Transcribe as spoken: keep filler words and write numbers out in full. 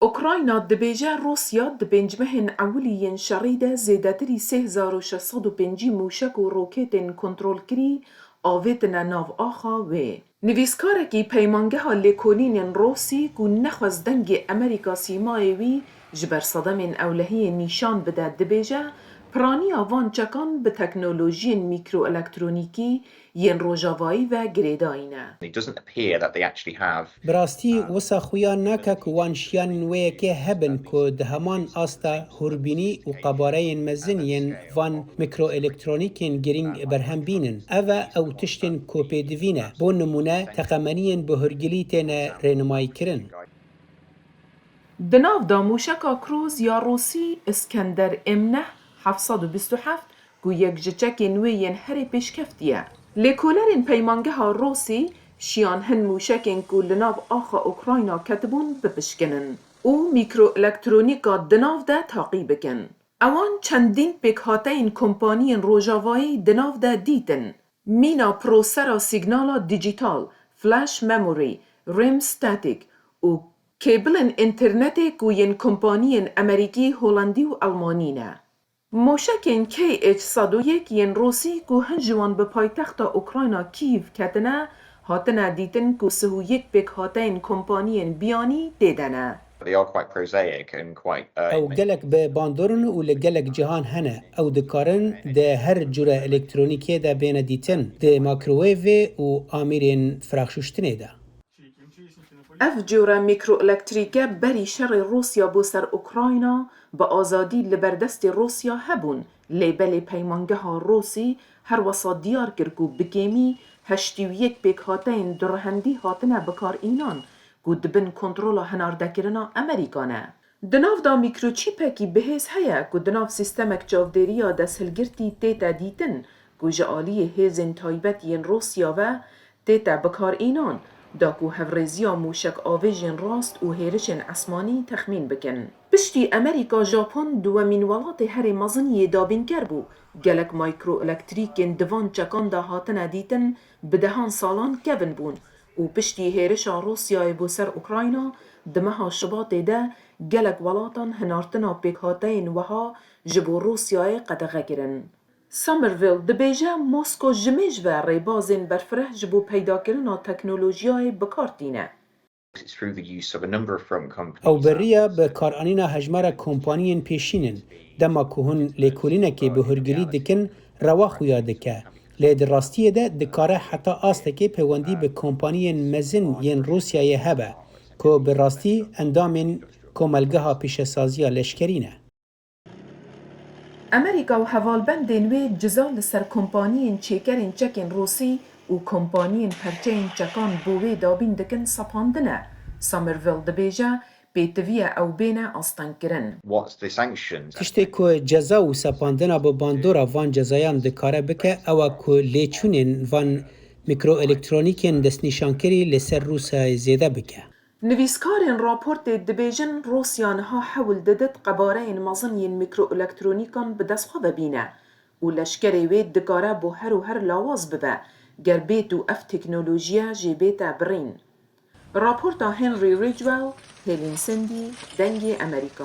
Ukrayna dibêje Rûsya di pênc mehên ewilî yên şerî de zêdetirî sê hezar û şeş sed û pêncî mûşek û roketên kontrolkirî avêtine nav axa wê. Nivîskarekî Peymangeha Lêkolînên Rûsî ku nexwest dengê Amerîka sîmayê wî ji ber sedemên ewlehiyê nîşan bide, dibêje, piraniya van çekan bi teknolojiyên mîkroelektronîkî yên rojavayî ve girêdayî ne. It doesn't appear that they actually have Bi rastî wisa xuya nake ku wan şiyanên wê yekê hebin ku di heman asta hûrbînî û qebareyên mezin yên van mîkroelektronîkên girîng berhem bînin. Ev e ew tiştên ku pêdivî ne. Bo nimûne, teqemeniyên bi hûrgilî têne rênimayîkirin. Di nav de mûşeka Cruise ya Rûsî Iskender M neh heft sed û bîst û heft ku yek ji çekên wê yên herê pêşkeftî ye. Lêkolerên Peymangeha Rûsî şiyan hin mûşekên ku li nav axa Ukrayna ketibûn bipişkinin û mîkroelektronîka di nav de taqî bikin. Ewan çendîn pêkhateyên kompaniyên rojavayî di nav de dîtin. Mîna prosera sîgnala dîjîtal, flash memory, RAM static û kêbilên înternetê ku yên kompaniyên Amerîkî, Holandî û Elmanî ne. Mûşekên K H sed û yek yên Rûsî ku hin ji wan bi paytexta Ukrayna Kyiv ketine, hatine dîtin ku sih û yek pêkhateyên kompaniyên biyanî tê de ne. They are quite prosaic and quite, uh, Ew gelek bi bandor in û li gelek cihan hene. Ew dikarin di her cure elektronîkê de bêne dîtin, di microwavê û amîrên firaxşuştinê de. Ev cure mîkroelektrîke berî şerê Rûsya bo ser Ukrayna bi azadî li ber destê Rûsya hebûn, lê belê Peymangeha Rûsî her wesa diyar kir ku bi kêmî heştî û yek pêkhateyên durehendî hatine bikar înan ku di bin kontrola hinardekirina Amerîka ne. Di nav de mîkroçîpekî bihêz heye ku di nav sîstemek çavdêriya desthilgirtî tête dîtin ku ji aliyê hêzên taybet yên Rûsya ve tête bikar înan, da ku hevrêziya mûşek avêjên rast û hêrişên esmanî texmîn bikin. Piştî Amerîka, Japon duwemîn welatê herê mezin yê dabînker bû. Gelek mîkroelektrîkên di van çekan de hatine dîtin, bi dehan salan kevin bûn û piştî hêrişa Rûsyayê bo ser Ukrayna di meha Şubatê de gelek welatan hinartina pêkhateyên wiha ji bo Rûsyayê qedexe kirin. Somerville dibêje, Mosko ji mêj ve rêbazên berfireh ji bo peydakirina teknolojiyayê bi kar tîne. It's through the use of a number of front companies. Ew bi riya bi karanîna hejmara kompaniyên pêşîn in. Dema ku hûn lêkolînekê bi hûrgilî dikin, rewa xuya dike. Lê di rastiyê de dikare heta astekê pêwendî bi kompaniyên mezin yên Rûsyayê hebe, ku bi rastî endamên komelgeha pîşesaziya leşkerî ne. Amerîka û hevalbendên wê ciza li ser kompaniyên çêkerên çekên Rûsî û kompaniyên perçeyên çekan bo wê dabîn dikin sepandine. Somerville dibêje, pêtiviye ew bêne astengkirin. What's the sanctions? Tiştê ku ceza û sepandina bi bandora van cezayan dikare bike, ew e ku lêçûnên van mîkroelektroninkên destnîşankirî li ser Rûsyayê zêde bike. Nivîskarên raportê dibêjin, Rûsya niha hewl didit qebareyên mezin yên mîkroelektronîkan bi dest xwe ve bîne û leşkerê wê dikare bo her û her lawaz bibe, ger bêt û ev teknolojiye jê bête birîn. Raporta Henry Ridgwell, Helen Sandy, Dengê Amerîka.